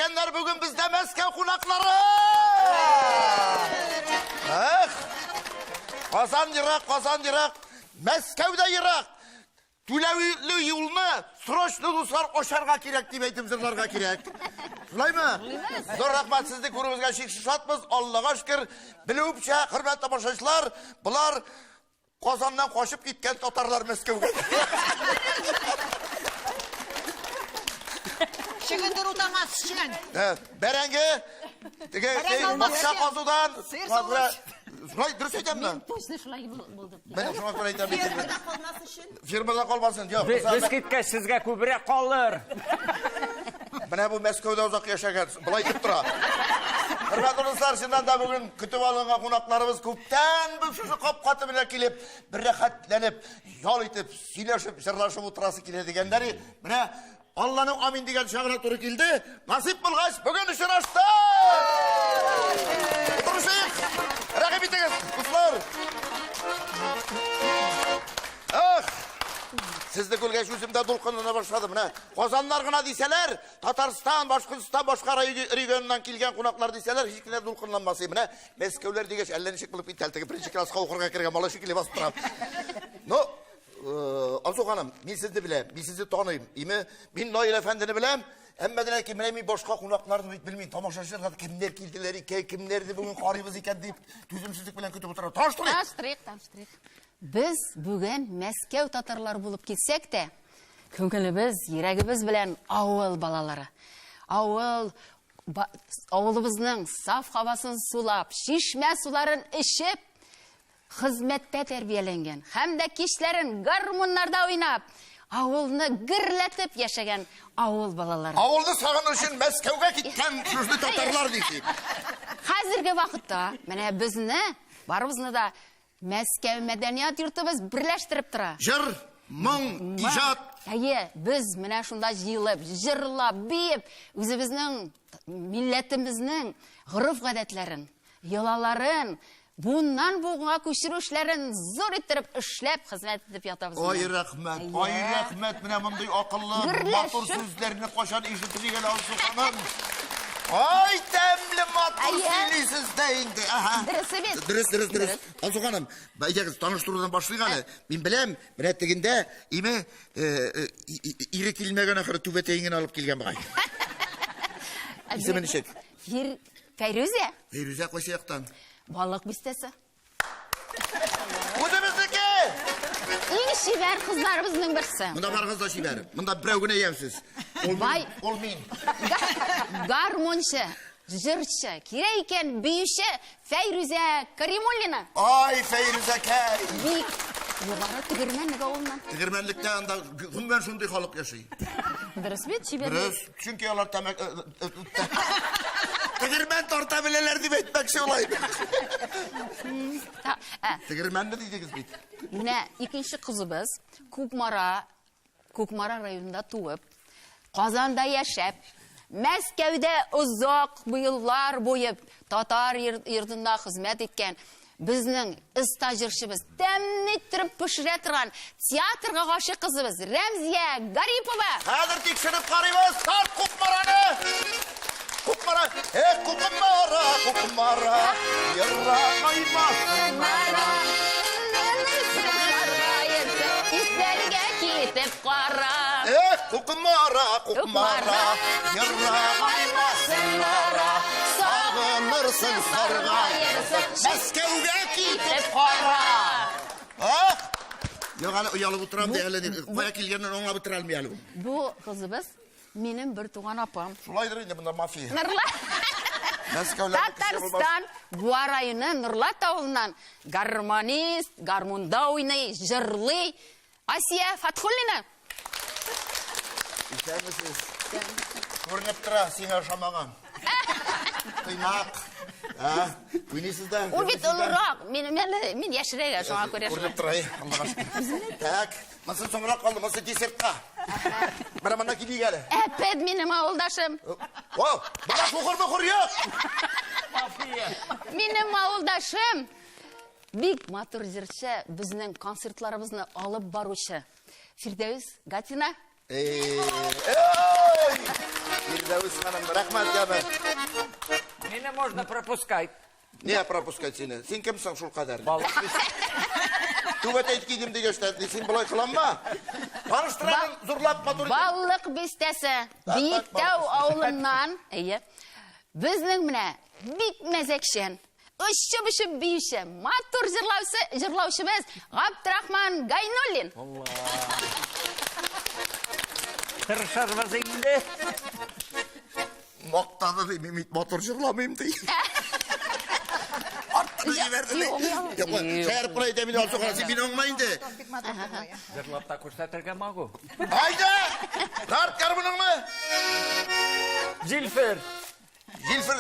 киткәннәр бүген бездә Мәскәү кунаклары! Эх! Казан ерак, Казан ерак, Мәскәү дә ерак. Түләүле юлны срочно дуслар ачарга кирәк дип әйтеп җырларга кирәк. Шулаймы? Зур рәхмәт сезне күрүебезгә чиксез шатбыз. Аллага шөкер. Белүемчә, хөрмәтле тамашачылар, болар Казаннан качып киткән татарлар Мәскәүгә. Чөгендер утамас өчен. Э, бәрәңге, теге бакча казудан. Шулай дөрес әйтәмме? Мин точно шулай булды. Менә шуңа күрә әйтәм. Фермада калмас өчен. Фермада калмасын, юк. Без киткәч сезгә күбрәк калыр. Менә бу Мәскәүдә озак яшәгән, болай итеп тора. Хөрмәтле дуслар, чыннан да бүген көтеп алынган кунакларыбыз күптән бу шушы капка төбенә килеп, бер рәхәтләнеп, ял итеп, сөйләшеп, җырлашып утырасы килә дигәннәре, менә Алланың амин дигән чагына туры килде. Насыйп булгач, бүген очраштык! Утырышыйк! Рәхим итегез, дуслар! Ах! Сезне күргәч үзем дә дулкынлана башладым. Менә Казаннар гына дисәләр, Татарстан, Башкортстан, башка регионнан килгән кунаклар дисәләр, һич кенә дулкынланмас идем. Менә Мәскәүләр дигәч, әллә ничек булып китте. Теге беренче класска укырга кергән бала шикелле басып торам. Ну, э, Алсу ханым, мин сезне беләм, мин сезне таныйм. Име, мин Наил әфәндене беләм. Әмма дә ләкин менә мин башка кунакларны бит белмим. Тамашачылар кемнәр килделәр икән, кемнәрне бүген карыйбыз икән дип түземсезлек белән көтеп утырам. Таныштырыйк. Таныштырыйк, таныштырыйк. Без бүген Мәскәү татарлары булып килсәк тә, күңелебез, йөрәгебез белән авыл балалары. Авыл авылыбызның саф һавасын сулап, чишмә суларын эчеп, хезмәттә тәрбияләнгән һәм дә кичләрен гармуннарда уйнап, авылны гөрләтеп яшәгән авыл балалары. Авылны сагыну өчен Мәскәүгә киткән шушы татарлар дисез. Хәзерге вакытта менә безне, барыбызны да Мәскәү мәдәният йортыбыз берләштереп тора. Җыр, моң, иҗат. Әйе, без менә шунда җыелып, җырлап, биеп, үзебезнең милләтебезнең гореф-гадәтләрен, йолаларын буыннан буынга күчерү эшләрен зур иттереп эшләп, хезмәт итеп ятабыз. Ай рәхмәт, ай рәхмәт, менә мондый акыллы, матур сүзләрне кайчан ишетер икән Алсу ханым. Ай, тәмле матур сөйлисез дә инде. Аһа. Дөресе бит. Дөрес, дөрес, дөрес. Алсу ханым, әйдәгез, таныштырудан башлыйк әле. Мин беләм, менә тегендә име э, э, ире килмәгән ахыры түбәтәен генә алып килгән бугай. Исеме ничек? Фир Фәйрүзә. Фәйрүзә кайсы яктан? Балык бистәсе. Үзебезнеке! Иң чибәр кызларыбызның берсе. Монда барыгыз да чибәр. Монда берәү генә ямьсез. Ул Бай. Ул мин. Гармунчы, җырчы, кирәк икән биюче Фәйрүзә Каримуллина. Ай, Фәйрүзәкәй! Бик югары Тегермәнлек авылыннан. Тегермәнлектә анда гомумән шундый халык яши. Дөрес бит, чибәр. Дөрес, чөнки алар тәмәк э, э, э, Тегермән тарта беләләр дип әйтмәкче улай. Тегермәнне дидегез бит. Менә икенче кызыбыз Кукмара Кукмара районында туып, Казанда яшәп, Мәскәүдә озак еллар буе татар йортында хезмәт иткән безнең оста җырчыбыз, тәмле иттереп пешерә торган театрга гашыйк кызыбыз Рәмзия Гарипова. Хәзер тикшереп карыйбыз. Тарт Кукмараны! Кукмара, э, Кукмара, Кукмара, ерагаймасын. Кукмара, Исләргә китеп кара. Эх, Кукмара, Кукмара, ерагаймасыннар, сагынырсың саргаерсың, Мәскәүгә китеп кара. Ах! Юк, әле оялып утырам ди, әле кая килгәнен аңлап бетерә алмый әле бу. Бу кызыбыз минем бер туган апам. Шулайдыр инде монда мафия. Нурлат. Мәскәүләр Татарстан, Буа районы, Нурлат авылыннан гармонист, гармунда уйный, җырлый. Асия Фатхуллина. Исәнмесез. Күренеп тора, сиңа ошамаган. Тыйнак. Ә, уйныйсыз да. Ул бит олырак. Мин мин мин яшьрәк, шуңа күрә. Күренеп тора, Аллага шөкер. Так, монысы соңрак калды, монысы десертка. Менә монда килик әле. Әпәт минем авылдашым. О, монда сукыр-мукыр юк. Минем авылдашым. Бик матур җырчы, безнең концертларыбызны алып баручы Фирдәүс Гатина. Эй, Фирдәвес ханым, рәхмәт, яме. Мине можно пропускать. Не пропускать сине? Син кемсең шул кадәр? Балык Түбәтәй кидем дигәч тә, син болай кыланма. Таныштырамын, зурлап матур итеп. Балык бистәсе, Биектау авылыннан, әйе. Безнең менә бик мәзәкчән, очып-очып биюче, матур җырлаучы, җырлаучыбыз Габдрахман Гайнуллин. Тырышарбыз инде. Мактады ди, мин бит матур җырламыйм ди. Арттырып җибәрде ди. Юк, Юк, шаярып кына әйтәм инде, Алсу ханым, син мине аңла инде. Бик матур җырлый. Җырлап та күрсәтергә могу. Айда! Тарт гармуныңны! Зилфер. Зилфер.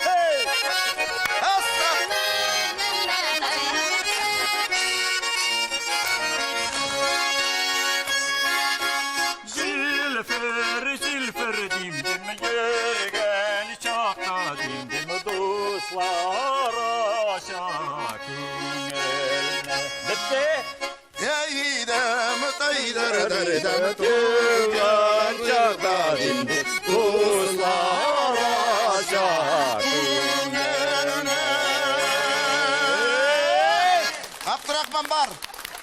Hey! Аста! Зилфер, Зилфер, дим-дим йөргән чакта, дим-дим дуслар аша күңелне. Бетте. Әйдәм, тайдар, дәрдәм, туган чакта, дим-дим дуслар аша күңелне. Абдрахман бар.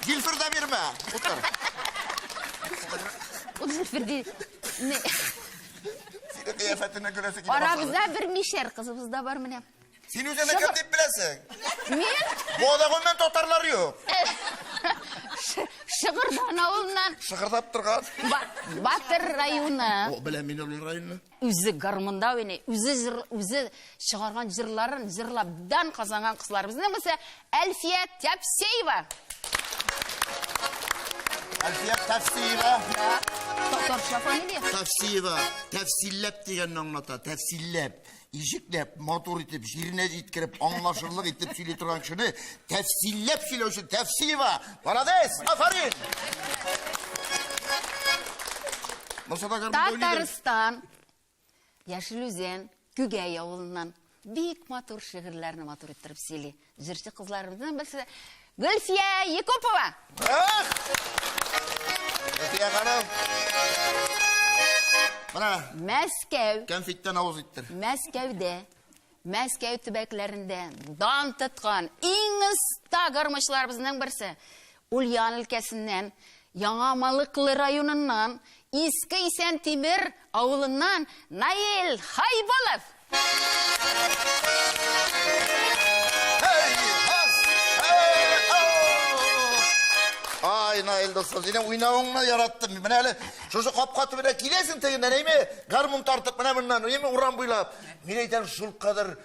Зилфер дә бирмә. Утыр. Ул Зөлфер ди. Не, Синең кыяфәтеннән көләсе килә башлады. Арабызда бер мишәр кызыбыз да бар менә. Син үзеңне кем дип беләсең? Мин Буада гомумән татарлар юк. Шыгырдан авылыннан Шыгырдап торган. Батыр районы. О, беләм мин ул районны. Үзе гармунда уйный, үзе җыр, үзе чыгарган җырларын җырлап дан казанган кызларыбызның берсе Әлфия Тяпсеева. Әлфия Тәфсиева. Татарча фамилия. Тәфсиева, тәфсилләп дигәнне аңлата, тәфсилләп, ишекләп, матур итеп, җиренә җиткереп, аңлашырлык итеп сөйли торган кешене тәфсилләп сөйләүче Тәфсиева. Молодец, афәрин! Монысы да гармунда уйныйдыр. Татарстан, Яшел Үзән, Күгәй авылыннан бик матур шигырьләрне матур иттереп сөйли. Җырчы кызларыбызның берсе Гөлфия Якупова. Эх! Гөлфия ханым. Менә Мәскәү, кәнфиттән авыз иттер. Мәскәүдә, Мәскәү төбәкләрендә дан тоткан иң оста гармунчыларыбызның берсе. Ульян өлкәсеннән, Яңа Малыклы районыннан, Иске Исәнтимер авылыннан Наил Хайбулов. Hey, has, hey, oh! Ай, Наил дустым, синең уйнавыңны яраттым. Менә әле шушы капка төбенә киләсең тегеннән, әйме? Гармун тартып менә моннан, әйме, урам буйлап. Мин әйтәм, шул кадәр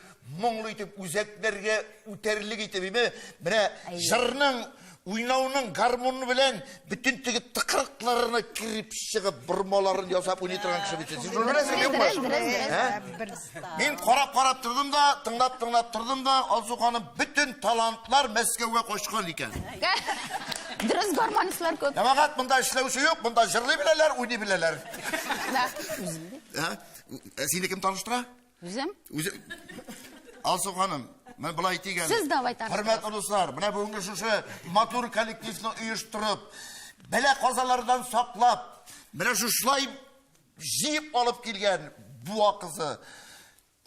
моңлы итеп, үзәкләргә үтәрлек итеп, әйме? Менә җырның, уйнауның гармуны белән бөтен теге тыкрыкларына кереп чыгып, бормаларын ясап уйный торган кеше бит син. Син шуны беләсеңме, юкмы? Дөрес, дөрес, дөрес. Ә? Мин карап-карап тордым да, тыңлап-тыңлап тордым да, Алсу ханым, бөтен талантлар Мәскәүгә качкан икән. Дөрес гармонистлар күп. Җәмәгать, монда эшләүче юк, монда җырлый беләләр, уйный беләләр. Да. Үзем дә. Ә? Ә Сине кем таныштыра? Үзем. Үзе Алсу ханым, менә болай әйтик әле. Сез давай таныштырыгыз. Хөрмәтле дуслар, менә бүгенге шушы матур коллективны оештырып, бәла-казалардан саклап, менә шушылай җыеп алып килгән Буа кызы,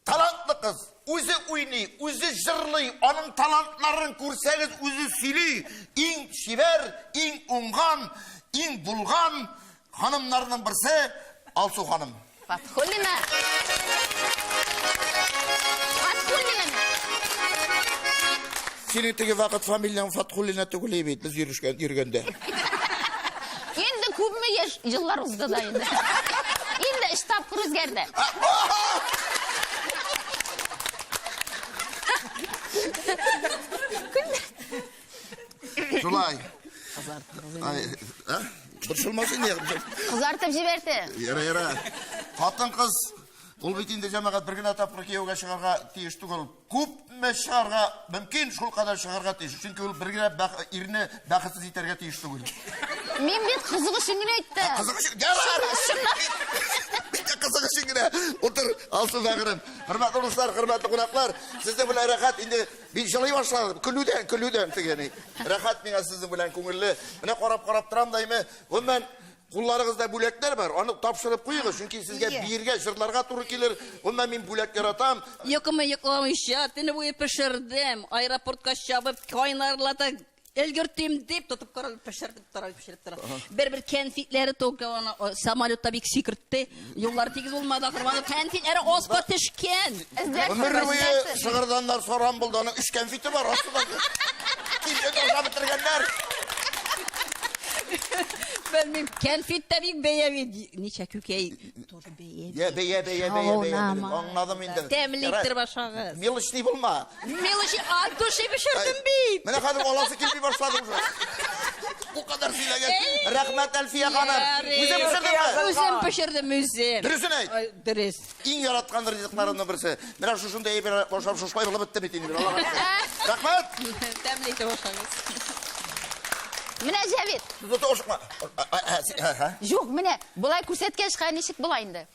талантлы кыз, үзе уйный, үзе җырлый, аның талантларын күрсәгез, үзе сөйли. Иң чибәр, иң уңган, иң булган ханымнарның берсе Алсу ханым. Фатхуллина. Фатхуллина. Синең теге вакыт фамилияң Фатхуллина түгел бит, без йөрешкән йөргәндә. Инде күпме яшь еллар узды да инде. Инде өч тапкыр үзгәрде. Шулай. Ай, а? Борчылмас инде. Кызартып җибәрде. Яра, яра. Хатын-кыз ул бит инде җәмәгать бер генә тапкыр кияүгә чыгарга тиеш түгел. Күпме чыгарга мөмкин, шул кадәр чыгарга тиеш. Чөнки ул бер генә ирне бәхетсез итәргә тиеш түгел. Мин бит кызык өчен генә әйттем. Кызык өчен. Ярар. Бит тә кызык өчен генә. Утыр, Алсу бәгырем. Хөрмәтле дуслар, хөрмәтле кунаклар, сезнең белән рәхәт инде мин җылый башладым. Көлүдән, көлүдән дигән. Рәхәт миңа сезнең белән күңелле. Менә карап-карап торам да име. Гомумән, Кулларыгызда бүләкләр бар, аны тапшырып куегыз, чөнки сезгә биергә, җырларга туры килер. Гомумән, мин бүләк яратам. Йокымы йокламыйча, төне буе пешердем. Аэропортка чабып, кайнарлата өлгертим дип, тотып каралып пешердеп тора, пешереп тора. Бер-бер кәнфитләре только аны самолетта бик сикертте. Юллар тигез булмады, ахыры аның кәнфитләре аска төшкән. Гомер буе Шыгырданнар саран булды, аның өч кәнфите бар, астында. Килгән ашап бетергәннәр. Белмим, кәнфит тә бик бәя бит. Ничә күкәй тоже бәя. Я, бәя, бәя, бәя, бәя. Аңладым инде. Тәмле иттереп ашагыз. Мелочный булма. Мелочи от души пешердем бит. Менә хәзер аласы килми башлады уже. Бу кадәр сөйләгән. Рәхмәт, Әлфия ханым. Үзең пешердеңме? Үзем пешердем, үзем. Дөресен әйт. Дөрес. Иң яраткан ризыкларымның берсе. Менә шушындый әйбер ашап шушылай булып бетте бит инде. Аллага шөкер. Рәхмәт. Тәмле итеп ашагыз. Менә Җәвит. Тот ашыкма. Юк, менә болай күрсәткәч, хәзер ничек була инде?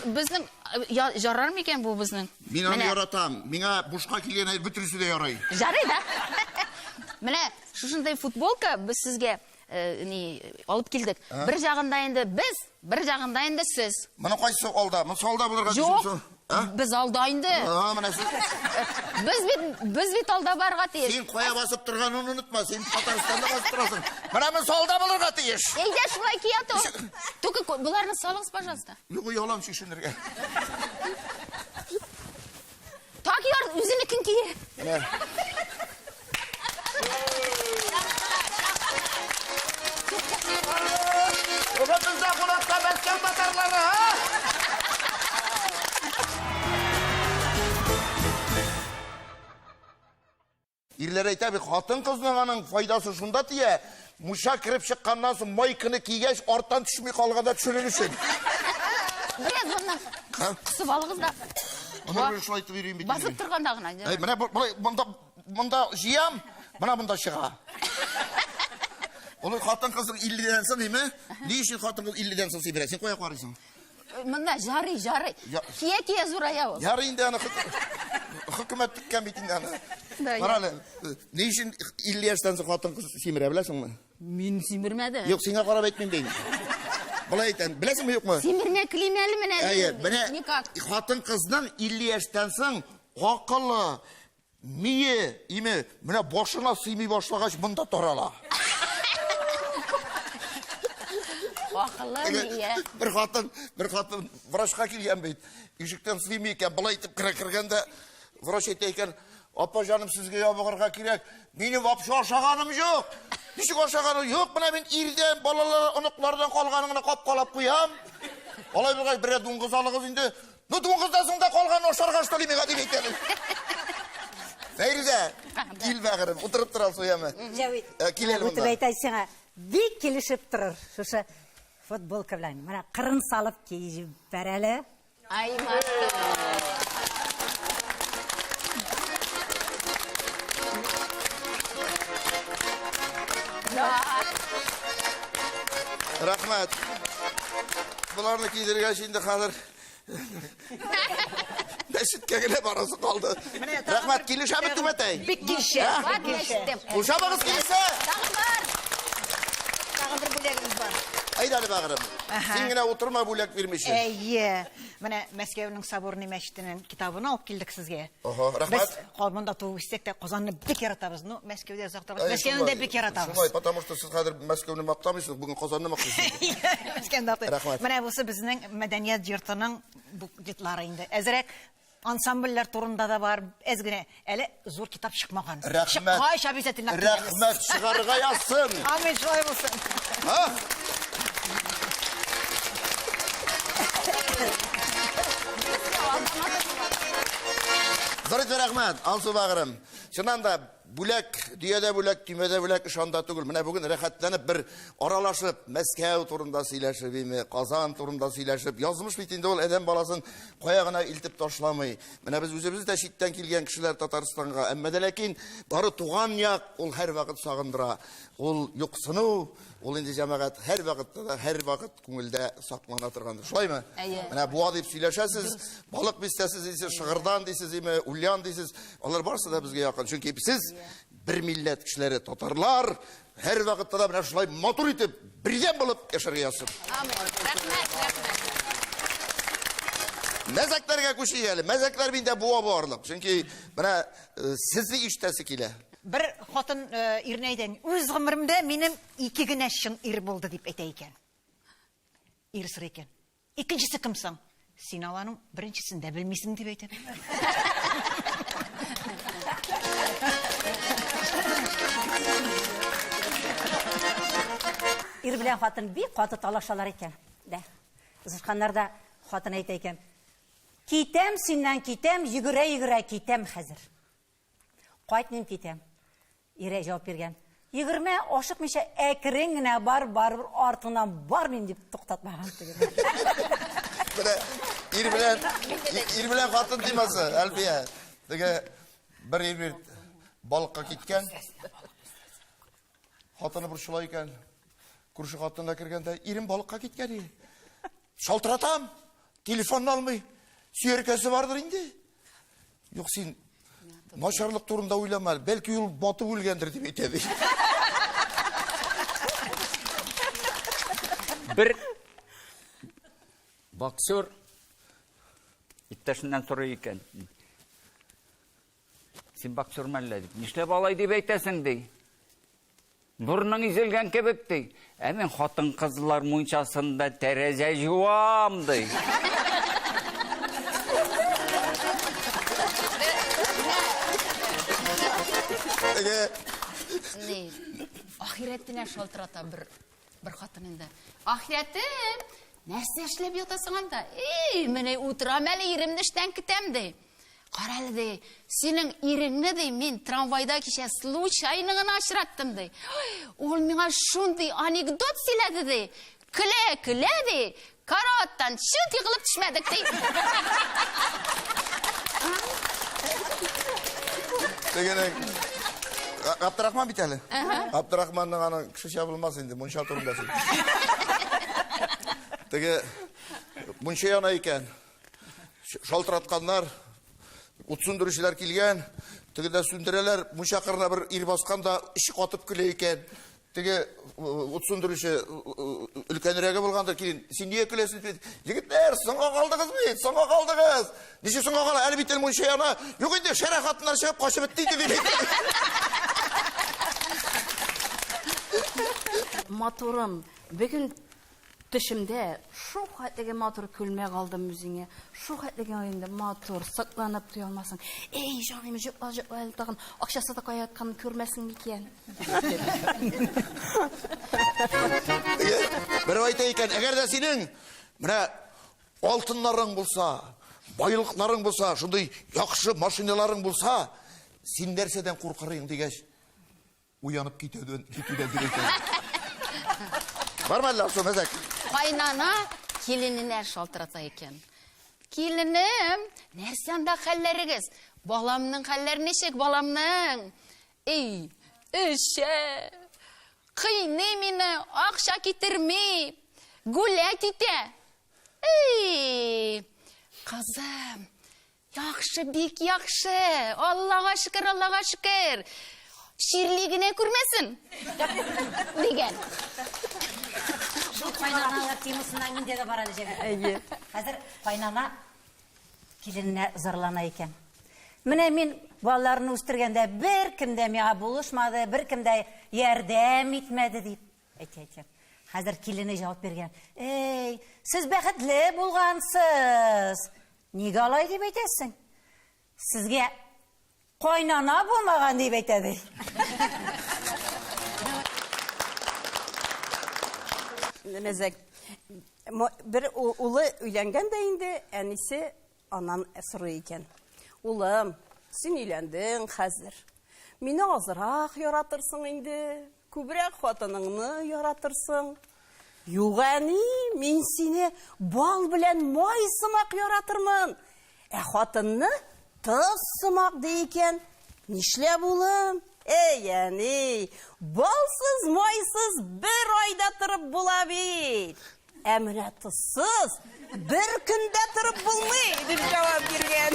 Безнең ярар микән бу безнең? Мин аны яратам. Миңа бушка килгән әйбер бөтенесе дә ярый. Ярый да. Менә шушындый футболка без сезгә ни алып килдек. Бер җагында инде без, бер җагында инде сез. Моны кайсы алда? Монысы алда булырга тиеш. Юк. Без алда инде. А, менә сез. Без бит, без бит алда барырга тиеш. Син кая басып торганын онытма, син Татарстанда басып торасың. Менә монысы алда булырга тиеш. Әйдә шулай кия тор. Только боларны салыгыз, пожалуйста. Юк, оялам чишенергә. Так яр, үзенекен кие. Менә. Бүген бездә кунакта Мәскәү татарлары, а? Ирләр әйтә бит, хатын-кызның аның файдасы шунда тия, мунча кереп чыкканнан соң майканы кигәч, арттан төшми калганда төшерер өчен. Бераз моннан кысып алыгыз да. Аны шулай итеп йөрим бит. Басып торганда гына. Әй, менә болай монда монда җыям, менә монда чыга. Ул хатын-кызның 50-дән соң, димме? Ни өчен хатын-кыз 50-дән соң сиберә? Син кая карыйсың? Монда жарый, жарый. Кия-кия зурая ул. Ярый инде аны хөкүмәт теккән бит инде аны. Кара әле, ни өчен 50 яшьтән соң хатын-кыз симерә, беләсеңме? Мин симермәдем. Юк, сиңа карап әйтмим дим. Болай әйтәм, беләсеңме, юкмы? Симермә клим әле менә. Әйе, менә хатын-кызның 50 яшьтән соң акылы, мие, име, менә башына сыймый башлагач, монда тарала. Акылы, мие. Бер хатын, бер хатын врачка килгән бит. Ишектән сыймый икән, болай итеп керә кергәндә врач әйтә икән, апа җаным, сезгә ябыгырга кирәк. Минем вообще ашаганым юк. Ничек ашаганым юк? Менә мин ирдән, балалар, оныклардан калганын гына капкалап куям. Алай булгач, берәр дуңгыз алыгыз инде. Ну, дуңгыздан соң да калганын ашарга что ли миңа дип әйтә. Фәйрүзә, кил бәгырем, утырып тор Алсу, яме. Җәвит, Кил әле үтеп монда. әйтә сиңа, бик килешеп торыр шушы футболка белән. Менә кырын салып киеп җибәр әле. Ай, матур. Рәхмәт. Боларны кидергәч инде хәзер мәчеткә генә барасы калды. Рәхмәт, килешәме түбәтәй? Бик килешә. Бар мәчеттә. Кул чабыгыз килешә. Тагын бар. Тагын бер бүләгебез бар. Әйдә әле бәгырем. Син генә утырма бүләк бирмичә. Әйе. Менә Мәскәүнең Соборный мәчетенең китабын алып килдек сезгә. Ага, рәхмәт. Без монда туып үссәк тә Казанны бик яратабыз. Ну, Мәскәүдә озак торабыз. Мәскәүне дә бик яратабыз. Шулай, потому что сез хәзер Мәскәүне мактамыйсыз, бүген Казанны мактыйсыз. Мәскәүне мактый. Рәхмәт. Менә бусы безнең мәдәният йортының буклетлары инде. Әзрәк ансамбльләр турында да бар, әз генә. Әле зур китап чыкмаган. Рәхмәт. Чыккач обязательно киләбез. Рәхмәт, чыгарырга язсын. Амин, шулай булсын. А? Зур итеп рәхмәт, Алсу бәгырем. Чыннан да бүләк, дөядә бүләк, төймәдә бүләк эш анда түгел. Менә бүген рәхәтләнеп бер аралашып, Мәскәү турында сөйләшеп, име, Казан турында сөйләшеп, язмыш бит инде ул адәм баласын кая гына илтеп ташламый. Менә без үзебез дә читтән килгән кешеләр Татарстанга, әмма дә ләкин бары туган як ул һәрвакыт сагындыра. Ул юксыну, ул инде җәмәгать һәрвакытта да һәрвакыт күңелдә саклана торгандыр. Шулаймы? Әйе. Менә буа дип сөйләшәсез, балык бистәсе дисез, Шыгырдан дисез, име, Ульян дисез. Алар барысы да безгә якын. Чөнки сез бер милләт кешеләре татарлар һәрвакытта да менә шулай матур итеп, бердәм булып яшәргә язсын. Амин. Рәхмәт, рәхмәт. Мәзәкләргә күчик әле. Мәзәкләр миндә буа буарлык. Чөнки менә э, сезне ишетәсе килә. Бер хатын э, иренә әйтә, үз гомеремдә минем ике генә чын ир булды дип әйтә икән. Ир сорый икән. Икенчесе кем соң? Син аларның беренчесен дә белмисең дип әйтә. Ир белән хатын бик каты талашалар икән. Дә. Ызышканнар да хатын әйтә икән. Китәм синнән, китәм, йөгерә-йөгерә китәм хәзер. Кайтмыйм, китәм. Ире җавап биргән. Йөгермә, ашыкмыйча әкрен генә бар, барыбер артыңнан бармыйм дип туктатмаган тегене. Менә ир белән ир белән хатын темасы, Әлфия. Теге бер ир бит балыкка киткән. Хатыны борчыла икән. Күрше хатынга кергәндә, ирем балыкка киткән иде. Шалтыратам, телефонны алмый. Сөяркәсе бардыр инде. Юк, син начарлык турында уйлама, бәлки ул батып үлгәндер дип әйтә ди. Бер боксер иптәшеннән сорый икән. Син боксер мәллә дип. Нишләп алай дип әйтәсең ди. Борының изелгән кебек, ди. Ә мин хатын-кызлар мунчасында тәрәзә жуам, ди. Теге Ни, ахирәтенә шалтырата бер бер хатын инде. Ахирәтем, нәрсә эшләп ятасың анда? Эй, менә утырам әле, иремне эштән көтәм, ди. Кара әле, ди, синең иреңне, ди, мин трамвайда кичә случайно гына очраттым, ди. Ой, ул миңа шундый анекдот сөйләде, ди. Көлә, көлә, ди, караваттан чүт егылып төшмәдек, ди. Тегенең Габдрахман бит әле. Габдрахманның аның кешечә булмас инде, мунча турында сөйли. Теге мунча яна икән. Шалтыратканнар, ут сүндерүчеләр килгән, тегедә сүндерәләр, мунча кырына бер ир баскан да эче катып көлә икән. Теге ут сүндерүче өлкәнрәге булгандыр, килен, син нигә көләсең дип. Егетләр, соңга калдыгыз бит, соңга калдыгыз. Ничек соңга кала? Әле бит әле мунча яна. Юк инде, шәрә хатыннар чыгып качып бетте инде дип. Матурым, бүген Төшемдә шул хәтлеге матур күлмәк алдым үзеңә. Шул хәтлеге инде матур, сокланып туя алмассың. Эй, җаным, җокла, җокла әле тагын. Акчасы да кая ятканын күрмәсең микән? Берәү әйтә икән, әгәр дә синең менә алтыннарың булса, байлыкларың булса, шундый яхшы машиналарың булса, син нәрсәдән куркырың дигәч, Уянып китүдән, китүдән дип әйтә. Бармы әллә Алсу мәзәк? Кайнана килененә шалтырата икән. Киленем, нәрсә анда хәлләрегез? Баламның хәлләре ничек, баламның? Эй, эчә, кыйный мине, акча китерми, гулять итә. Эй, кызым, Яхшы, бик яхшы. Аллага шөкер, Аллага шөкер. Чирли генә күрмәсен. Дигән. Шул кайнаналар темасына миндә дә бар әле Җәмилә. Әйе. Хәзер кайнана килененә зарлана икән. Менә мин балаларны үстергәндә беркем дә миңа булышмады, беркем дә ярдәм итмәде дип әйтә икән. Хәзер килене җавап биргән. Эй, сез бәхетле булгансыз. Нигә алай дип әйтәсең? Сезгә кайнана булмаган дип әйтә ди. Мәзәк. Бер улы өйләнгән дә инде, әнисе аннан сорый икән. Улым, син өйләндең хәзер. Мине азрак яратырсың инде. Күбрәк хатыныңны яратырсың. Юк, әни, мин сине бал белән май сымак яратырмын. Ә хатынны тоз сымак ди икән. Нишләп, улым? Эй, әни, балсыз, майсыз бер айда торып була бит. Ә менә тозсыз бер көндә торып булмый, дип җавап биргән.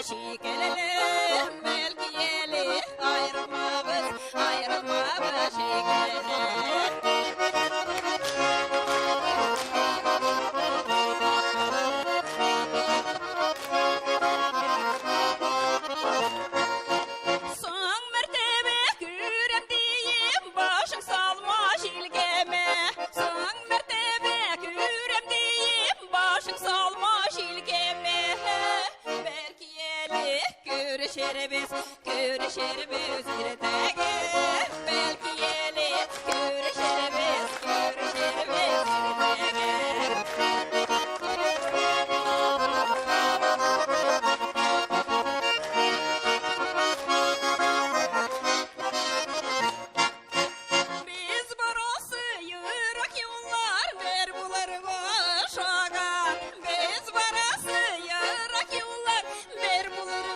шикелле. Бәлки әле аерылмабыз, аерылмабыз шикелле. Соң мәртәбә күрәм диеп, башың салма җилкәмә. Соң мәртәбә күрәм диеп, башың салма җилкәмә. Бәлки әле күрешербез, күрешербез иртәгә. Бәлки әле күрешербез, күрешербез иртәгә. Без барасы ерак юллар бер булыр ошаган. Без барасы ерак юллар бер булыр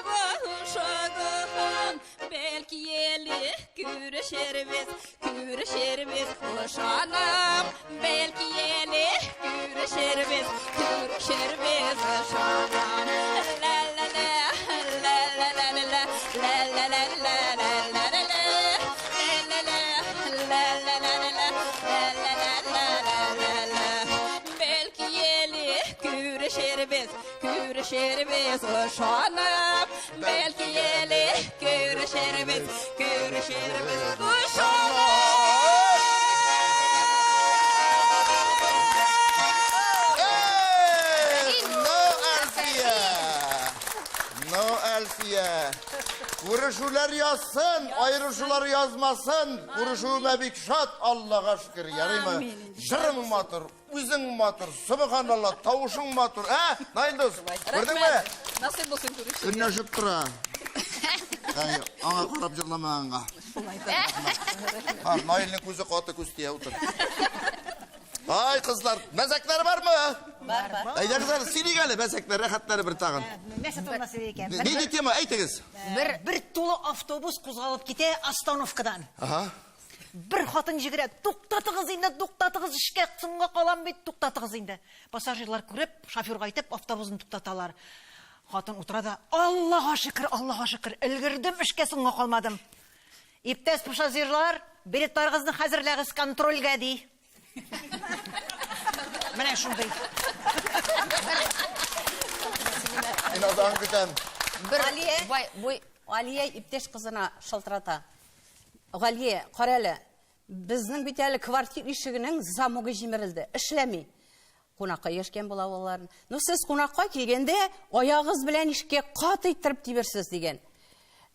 ошаган. Бәлки әле күрешербез, күрешербез ышанам. Бәлки әле күрешербез, күрешербез ышанам. Ла ла ла, ла ла ла ла ла, ла ла ла ла ла ла ла ла. Бәлки әле күрешербез, күрешербез ышанып. Бәлки әле күрешербез, күрешербез ышанып. Эй, Ну, Әлфия! Ну, Әлфия! Күрешүләр язсын, аерышулар язмасын. Күрешүемә бик шат, Аллага шөкер, ярыймы? Җырың матур, үзең матур, субханалла, тавышың матур. Ә, Наил дус, күрдеңме? Насыйп булсын күрешергә. Көнләшеп тора. Әй, аңа карап җырламаганга. Ха, Наилнең күзе каты күз тия утыр. Ай, кызлар, мәзәкләр бармы? Бар, бар. Әйдәгез әле, сөйлик әле мәзәкләр, рәхәтләре бер тагын. Нәрсә турында сөйли икән? Нинди тема, әйтегез. Бер тулы автобус кузгалып китә остановкадан. Ага. Бер хатын җигерә, туктатыгыз инде, туктатыгыз, эшкә соңга калам бит, туктатыгыз инде. Пассажирлар күреп, шоферга әйтеп, автобусны туктаталар. Хатын утыра да, Аллага шөкер, Аллага шөкер, өлгердем, эшкә соңга калмадым. Иптәш пассажирлар, билетларыгызны хәзерләгез контрольгә, ди. Менә шундый. Мин азагын көтәм. Бер Алия. бай, буй, Алия иптәш кызына шалтырата. Галия, кара әле, безнең бит әле квартир ишегенең замогы җимерелде, эшләми. Кунакка яшкән була алар. Ну, сез кунакка килгәндә аягыгыз белән ишеккә каты иттереп тиберсез дигән.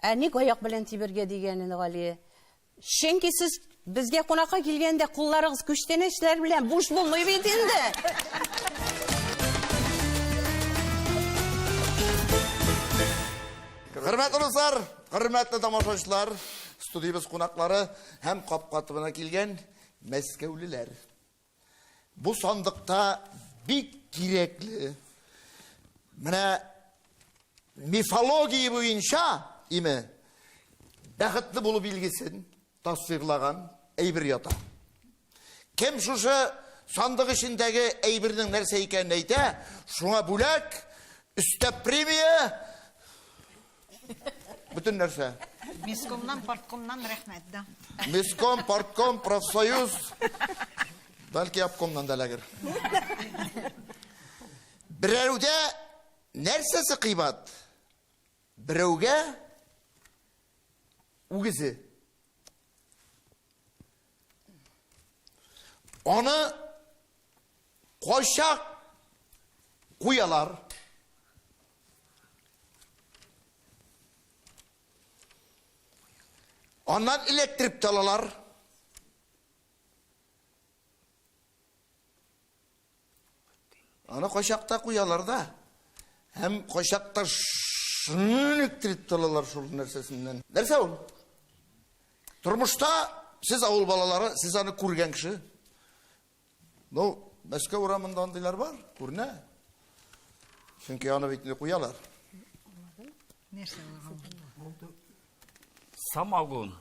Ә ник аяк белән тибергә дигән инде Галия? Чөнки сез безгә кунакка килгәндә кулларыгыз күчтәнәчләр белән буш булмый бит инде. Хөрмәтле дуслар, хөрмәтле тамашачылар, студиябез кунаклары һәм капка төбенә килгән мәскәүлеләр. Бу сандыкта бик кирәкле. Менә мифология буенча име бәхетле булу билгесен тасвирлаган әйбер ята. Кем шушы сандык эчендәге әйбернең нәрсә икәнен әйтә, шуңа бүләк, өстәп премия, бөтен нәрсә. Месткомнан, парткомнан рәхмәт, да. Местком, партком, профсоюз, бәлки обкомнан да эләгер. Берәүдә нәрсәсе кыйбат? Берәүгә үгезе. Аны кайчак куялар. Аннан эләктереп тә алалар. Аны кайчакта куялар да. Һәм кайчакта эләктереп тә алалар шул нәрсәсеннән. Нәрсә ул? Тормышта сез авыл балалары, сез аны күргән кеше. Ну, Мәскәү урамында андыйлар бар, күренә. Чөнки аны бит инде куялар. Нәрсә ул? Самогон.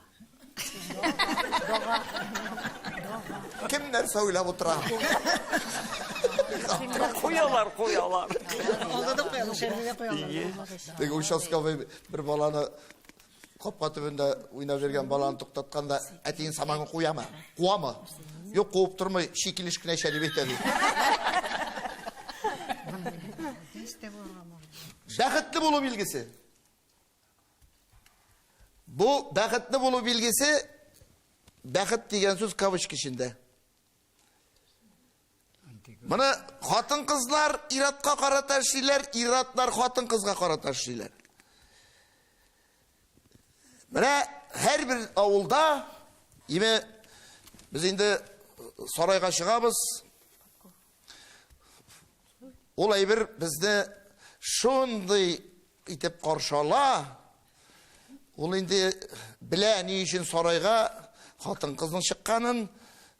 Кем нәрсә уйлап утыра? Куялар, куялар. Алда да куялар, шәрдә дә куялар. Теге участковый бер баланы капка төбендә уйнап йөргән баланы туктаткан да, әтиең самогон куямы? Куамы? Юк, куып тормый, чи килеш кенә эчә дип әйтә ди. Бәхетле булу билгесе. Бу бәхетле булу билгесе, бәхет дигән сүз кавычка эчендә. Моны хатын-кызлар ир-атка карата эшлиләр, ир-атлар хатын-кызга карата эшлиләр. Менә һәрбер авылда, име, без инде сарайга чыгабыз. Ул әйбер безне шундый итеп каршы ала. Ул инде белә ни өчен сарайга хатын-кызның чыкканын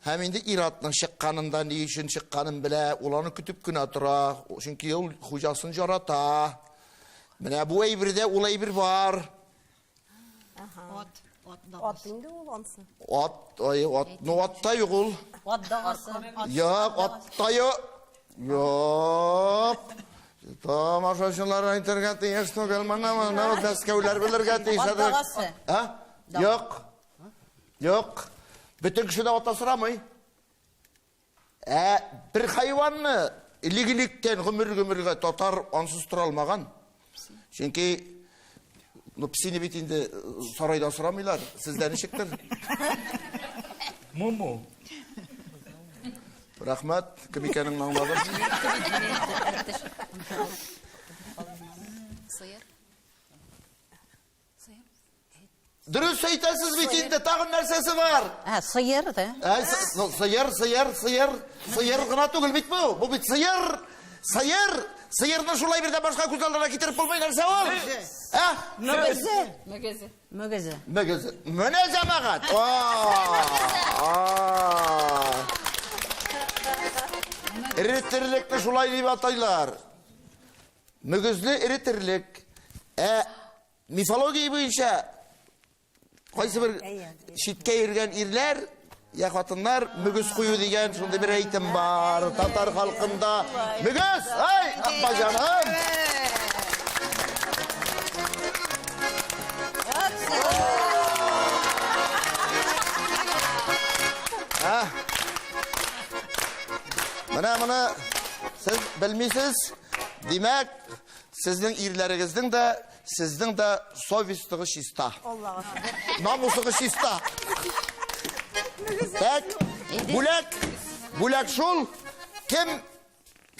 һәм инде ир-атның чыкканын да ни өчен чыкканын белә. Ул аны көтеп кенә тора, чөнки ул хуҗасын жарата. Менә бу әйбердә ул әйбер бар. Ат, ат Ат дагасы. инде ул ансы. Ат, ай, ат, ну атта юк ул. Ат дагасы. Юк, атта юк. Юк. Тамашачылар әйтергә тиеш түгел, моны моны Мәскәүләр белергә тиеш. Ат дагасы. А? Юк. Юк. Бөтен кеше дә ат асрамый. Ә бер хайванны элек-электән гомер-гомергә татар ансыз тора алмаган. Чөнки ну псине бит инде сарайда асрамыйлар. Сездә ничектер? Муму. Рәхмәт, кем икәнеңне аңладым. Сыер. Дөрес әйтәсез бит инде, тагын нәрсәсе бар? Ә, сыер да. Ә, ну, сыер, сыер, сыер, сыер гына түгел бит бу. Бу бит сыер, сыер, сыерны шулай бирдән башка күз алдына китереп булмый нәрсә ул? Ә? Мөгезе. Мөгезе. Мөгезе. Мөгезе. Менә җәмәгать. Эре терлекне шулай дип атайлар. Мөгезле эре терлек. Ә мифология буенча кайсы бер читкә йөргән ирләр я хатыннар мөгез кую дигән шундый бер әйтем бар татар халкында. Мөгез! Ай, апа җаным! Менә моны сез белмисез. Димәк, сезнең ирләрегезнең дә, сезнең дә совестыгы чиста. Аллага шөкер. Намусыгы чиста. Так, бүләк, бүләк шул, кем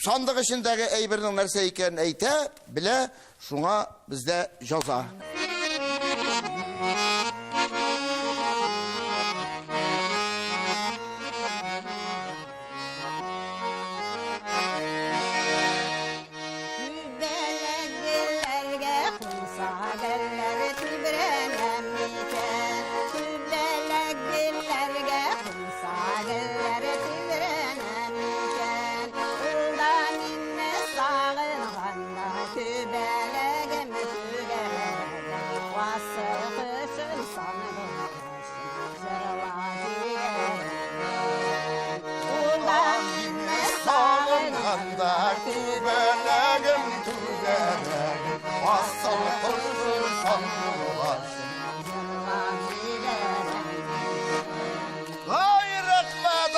сандык эчендәге әйбернең нәрсә икәнен әйтә, белә, шуңа бездә җаза. Күбәләк гөлләргә кунса, гөлләр тибрәнә микән? Күбәләк гөлләргә кунса, гөлләр тибрәнә микән? Ул да мине сагынганда, күбәләгем, күбәләгем, асыл кошым, сандугачым, җырла җибәрәм. Ул да мине Сагынганда, күбәләгем, түгәрәгем, асыл кошым, сандугачым. җырла җибәрәм. Ай, рәхмәт!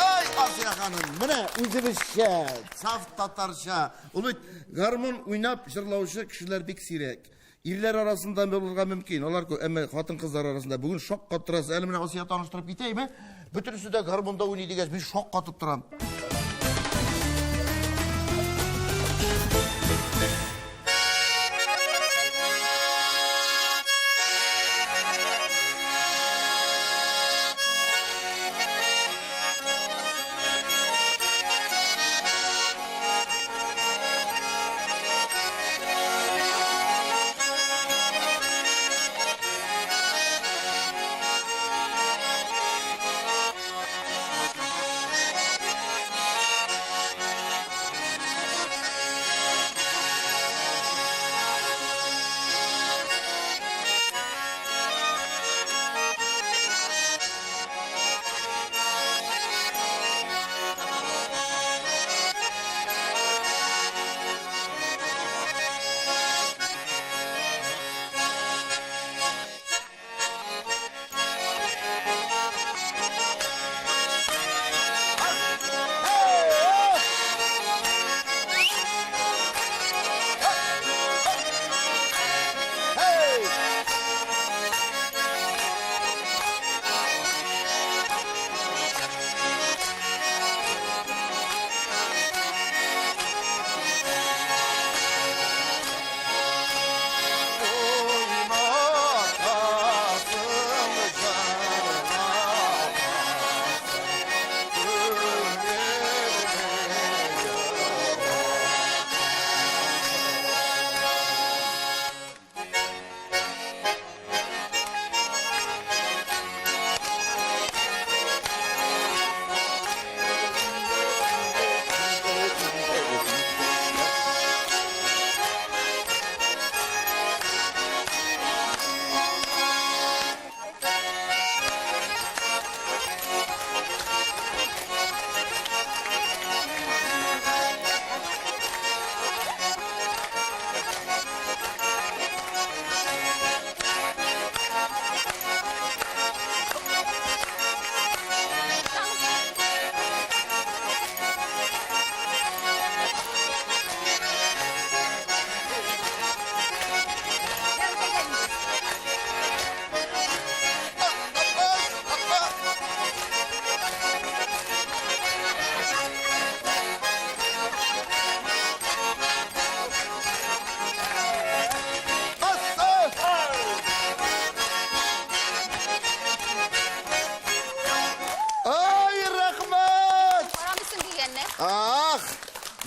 Ай, Асия ханым, менә үзебезчә, саф татарча. Ул бит гармун уйнап җырлаучы кешеләр бик сирәк. Ирләр арасында булырга мөмкин, алар күп, әмма хатын-кызлар арасында бүген шаккатырасыз. Әле менә Асия таныштырып китәйме? Бөтенесе дә гармунда уйный дигәч, мин шаккатып торам.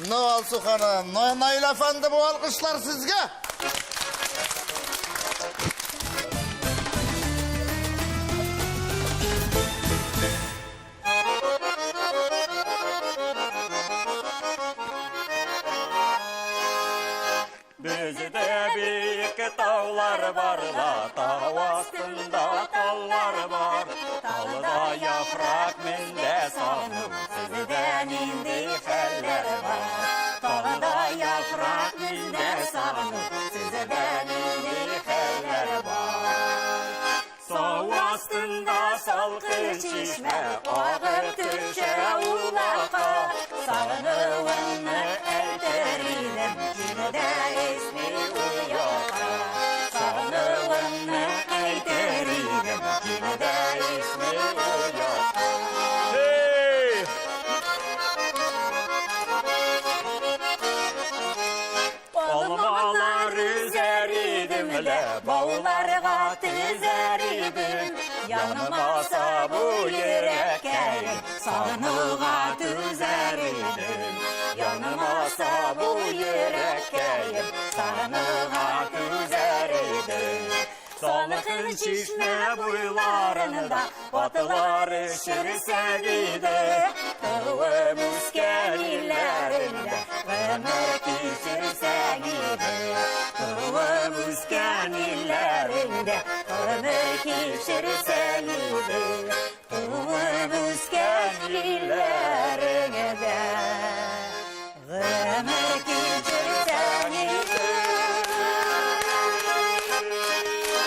Ну, Алсу ханым, ну, Наил әфәнде, бу алкышлар сезгә. Бездә биек таулар бар ла, тау астында таллар бар. Талда яфрак миндә сагыну, сездә нинди хәлләр бар? Талда яфрак миндә сагыну, сездә нинди хәлләр бар? Сау астында салкын чишмә агып төшә улакка. Сагынуымны әйтер идем, җил дә исми ул якка. Сагынуымны әйтер идем, җил дә исми ул якка. Эй! Алмалар өзәр идем лә, бауларга тезәр идем. Янмаса бу йөрәккәем, сагынуга түзәр идем. Янмаса бу йөрәккәем, сагынуга түзәр идем. Салкын чишмә буйларында атлар эчерсәк иде. Туып үскән илләрендә гомер кичерсәк иде. Туып үскән илләрендә гомер кичерсәк иде. Туып үскән илләреңдә гомер кичерсәң иде.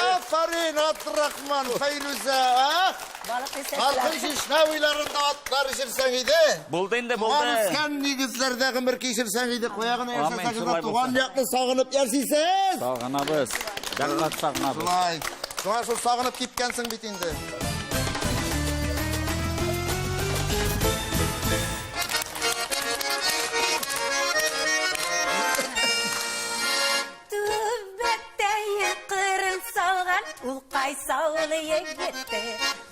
Афәрин, Абдрахман, Фәйрүзә, а? Салкын чишмә буйларында атлар эчерсәң иде. Булды инде, булды. Туган үскән нигезләрдә гомер кичерсәң иде, кая гына Амин, яшәсәгез дә шулай туган булсын. якны сагынып яшисез. Сагынабыз. Дәгъват сагынабыз. Шулай. Шуңа шул сагынып киткәнсең бит инде. Түбәтәе кырын салган, ул кайсы авыл егете?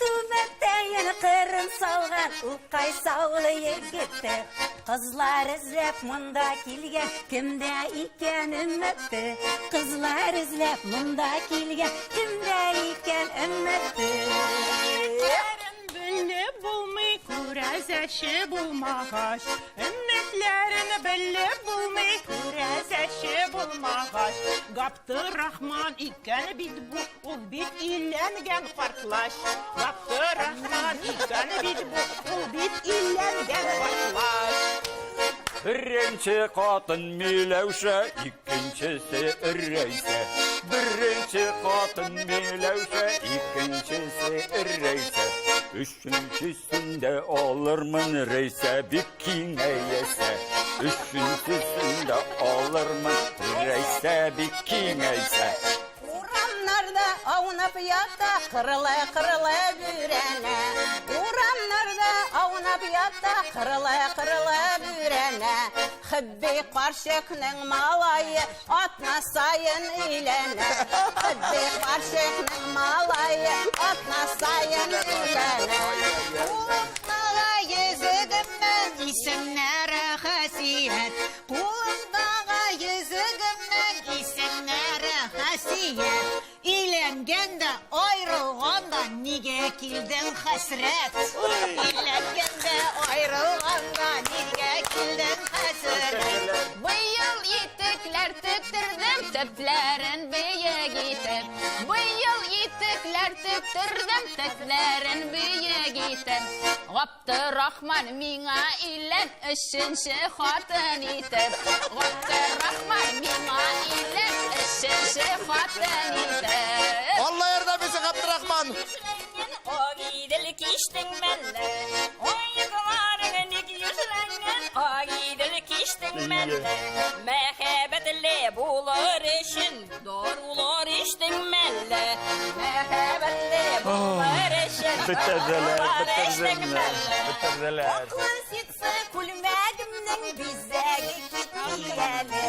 Түбәтәен кырын салган, ул кайсы авыл егете? Кызлар эзләп монда килгән, кемдә икән өмете? Кызлар эзләп монда килгән, кемдә икән өмете? Белеп булмый, күрәзәче булмагач. Өммәтләрен белеп булмый, күрәзәче булмагач. Габдырахман икән бит бу, ул бит өйләнгән картлач. Габдырахман икән бит бу, ул бит өйләнгән картлач. Беренче хатын Миләүшә, икенчесе Рәйсә. Беренче хатын Миләүшә, икенчесе Рәйсә. Өченчесендә алырмын Рәйсә бик киңәйсә. Өченчесендә алырмын Рәйсә бик киңәйсә. Урамнарда аунап ята, кырыла-кырыла бүрәнә. Урамнарда аунап ята, кырыла-кырыла бүрәнә. Хыбби карчыкның малае атна саен өйләнә. Хыбби карчыкның малае атна саен өйләнә. Кулымдагы йөзегемнең исемнәре хасият. Кулымдагы йөзегемнең исемнәре хасият. Өйләнгән дә, аерылган да, нигә килдең хәсрәт? Өйләнгән дә, аерылган да, нигә килдең хәсрәт? Быел итекләр тектердем, төпләрен биек итеп. Быел итекләр тектердем, төпләрен биек итеп. Габдырахман миңа өйлән, өченче хатын итеп. Габдырахман миңа өйлән, өченче хатын итеп. Алла ярдәм итсен, Габдрахман. Агидел кичтең мәллә, Аякларың ник юшләнгән? Агидел кичтең мәллә, Мәхәббәтле булыр өчен дарулар эчтең мәллә? Мәхәббәтле булыр өчен Бетерделәр, дарулар эчтең бетерделәр, мәллә? бетерделәр. Аклы ситсы күлмәгемнең бизәге китми әле.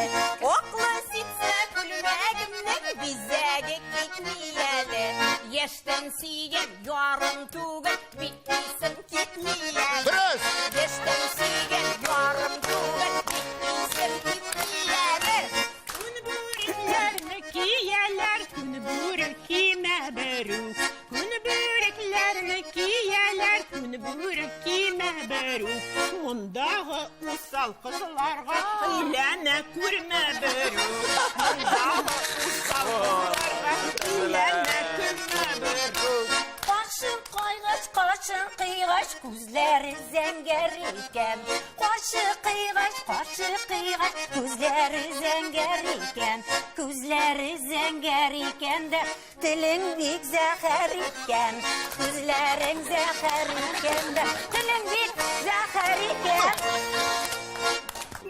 Аклы ситсы күлмәгемнең бизәге китми әле. Яшьтән сөйгән ярым түгел, бик исем китми әле. Дөрес. Яшьтән сөйгән ярым түгел, бик берүк. Мондагы усал кызларга өйләнә күрмә берүк. Кашын кайгач, кашын кыйгач, күзләре зәңгәр икән. Кашы кыйгач, кашы кыйгач, күзләре зәңгәр икән. Күзләре зәңгәр икән дә, телең бик зәһәр икән. Күзләрең зәһәр икән дә, телең бик зәһәр икән.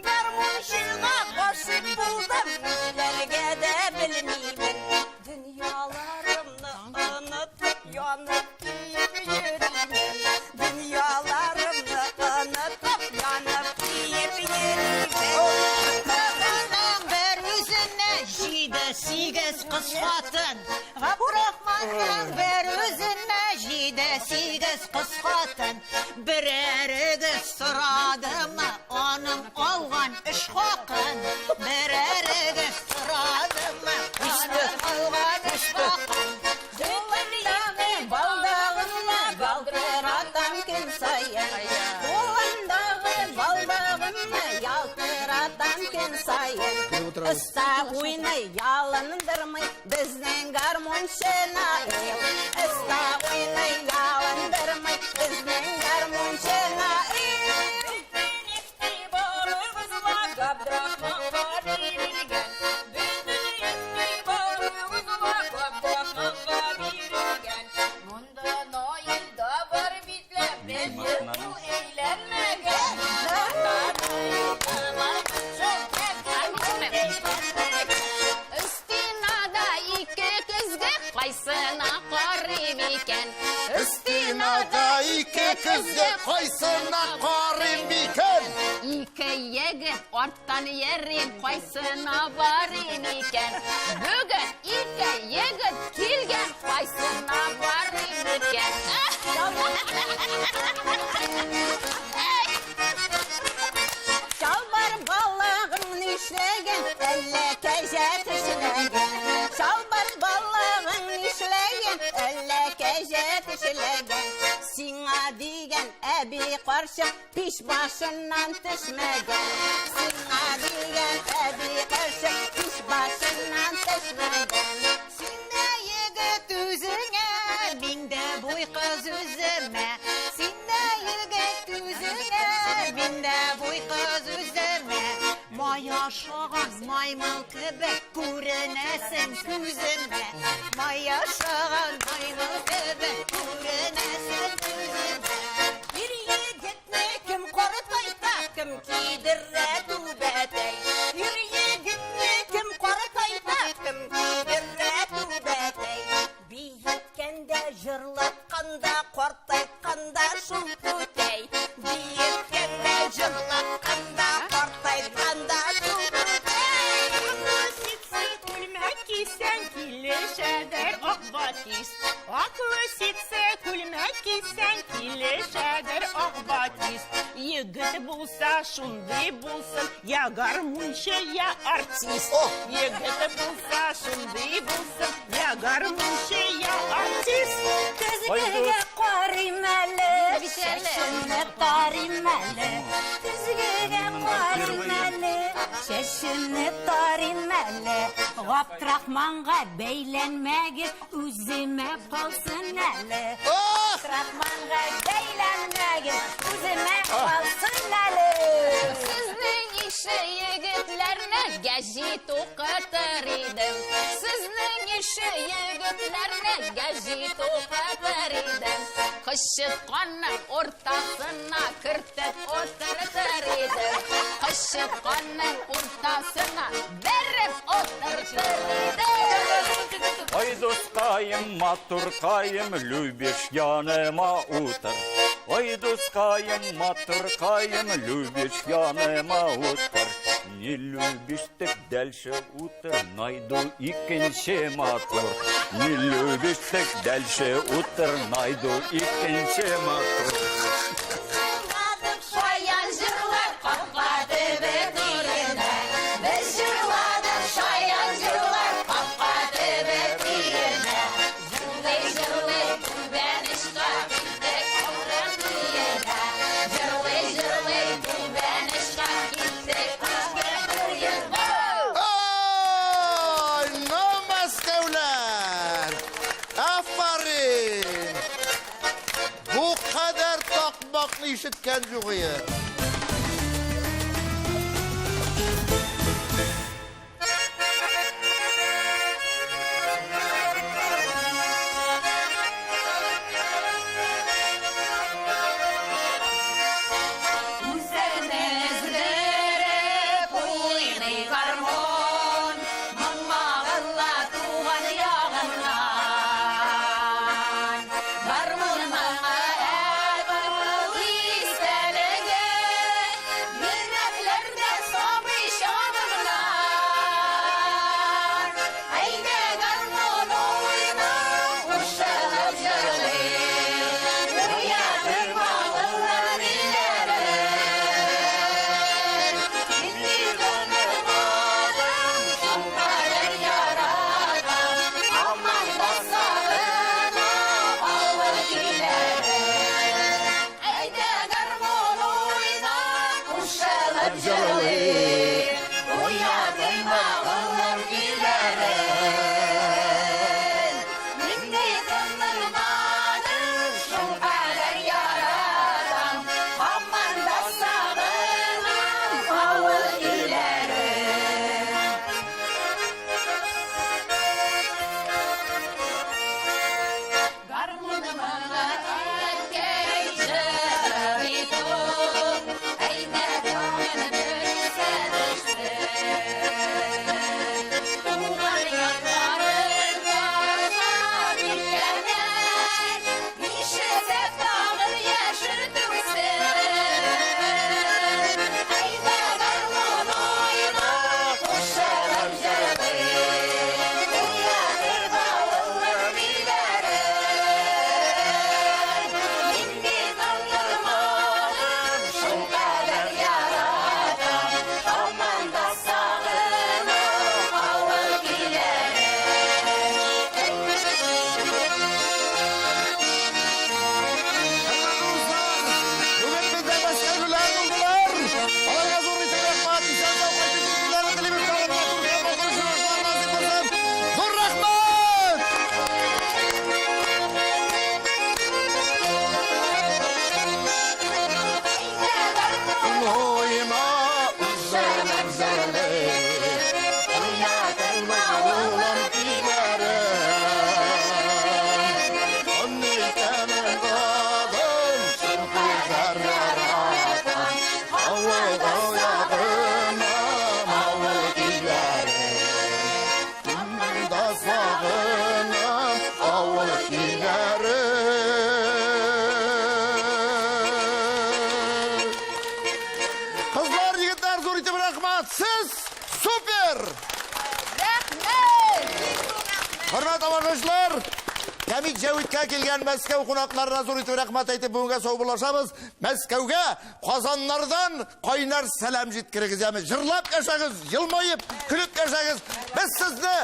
Гармунчыга гашыйк булдым, нишләргә дә белмимен. Дөньяларымны онытып, янып көеп йөримен. Дөньяларымны онытып, янып көеп йөримен. Габдрахманның бер үзенә җиде сигез кыз хатын. Габдрахманның бер үзенә җиде сигез кыз хатын. Берәрегез сорадымы аның алган эш хакын? Берәрегез сорадымы аның алган эш хакын? Кулындагы балдагымны ялтыратам көн саен. Кулындагы балдагымны ялтыратам көн саен. Оста уйный, ялындырмый безнең гармунчы Наил. Оста уйный, ялындырмый безнең гармунчы Наил. Бөтен игътибарыгызга Габдрахманга бирелгән. Бөтен игътибарыгызга Габдрахманга бирелгән. Монда Наил да бар бит лә, бәлки ул әйләнмәгән. Монда Наил да бар бит, шул бәлки ул әйләнмәгән. Стенада ике көзге кайсына карыйм икән? Стенада ике көзге кайсына карыйм икән? Ике егет арттан йөрим, кайсына барыйм икән? Бүген ике егет килгән, кайсына барыйм икән? Чалбар балагың нишләгән, әллә кәҗә тешләгән. Чалбар балагың нишләгән, әллә кәҗә тешләгән. Сиңа дигән әби карчык пич башыннан төшмәгән. Сиңа дигән әби карчык пич башыннан төшмәгән. Син дә егет үзеңә, мин дә буй кыз үземә. Син дә егет үзеңә, мин дә буй кыз үземә. Май ашаган маймыл кебек күренәсең күземә. Май ашаган маймыл кебек күренәсең күземә. Ир егетне кем картайта, кем кидерә түбәтәй. Ир егетне кем картайта, кем кидерә түбәтәй. Биеткәндә, җырлатканда, картайтканда шул түтәй. Биеткәндә, җырлатканда, картайтканда шул түтәй. Ситсы күлмәк кисәң килешәдер ак батист. Аклы ситсы күлмәк кисәң килешәдер ак батист. Егет булса шундый булсын, я гармунчы, я артист. О! Егет булса шундый булсын, я гармунчы, я артист. Көзгегә карыйм әле, чәчемне тарыйм әле. Көзгегә карыйм әле, чәчемне тарыйм әле. Габдрахманга бәйләнмәгез, үземә калсын әле. Габдрахманга бәйләнмәгез, үземә калсын әле. Сезнең ише егетләрне гәҗит укытыр идем. Сезнең ише егетләрне гәҗит укытыр идем. Кычытканның уртасына кертеп утыртыр идем. Кычытканның уртасына бәреп утыртыр идем. Ой, дускаем, матуркаем, любишь яныма утыр. Ой, дускаем, матуркаем, любишь яныма утыр. Не любишь, так дальше утыр, найду икенче матур. Не любишь, так дальше утыр, найду икенче матур. Шаян җырлар капка төбе түренә. Без җырладык шаян җырлар капка төбе түренә. Җырлый җырлый түбән очка киттек авырын өенә. Җырлый җырлый түбән очка киттек авырын өенә. ишеткән югые. Бүген бездә мәскәүлеләр булдылар. Аларга зур итеп рәхмәт. Исән-сау кайтып җитүләрен телибез. Тагын матур һәм матур очрашулар насыйп булсын. Зур рәхмәт! Уйна, үзәләр, зәләр, уйнатырма улым көйләрен. Кызлар, егетләр, зур итеп рәхмәт. Сез супер! Хөрмәт тамашачылар, Кәмит Җәвиткә килгән Мәскәү кунакларына зур итеп рәхмәт әйтеп бүгенгә саубуллашабыз. Мәскәүгә Казаннардан кайнар сәлам җиткерегез, яме. Җырлап яшәгез, елмаеп, көлеп яшәгез. Без сезне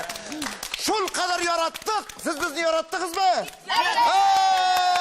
шул кадәр яраттык. Сез безне яраттыгызмы? Әй!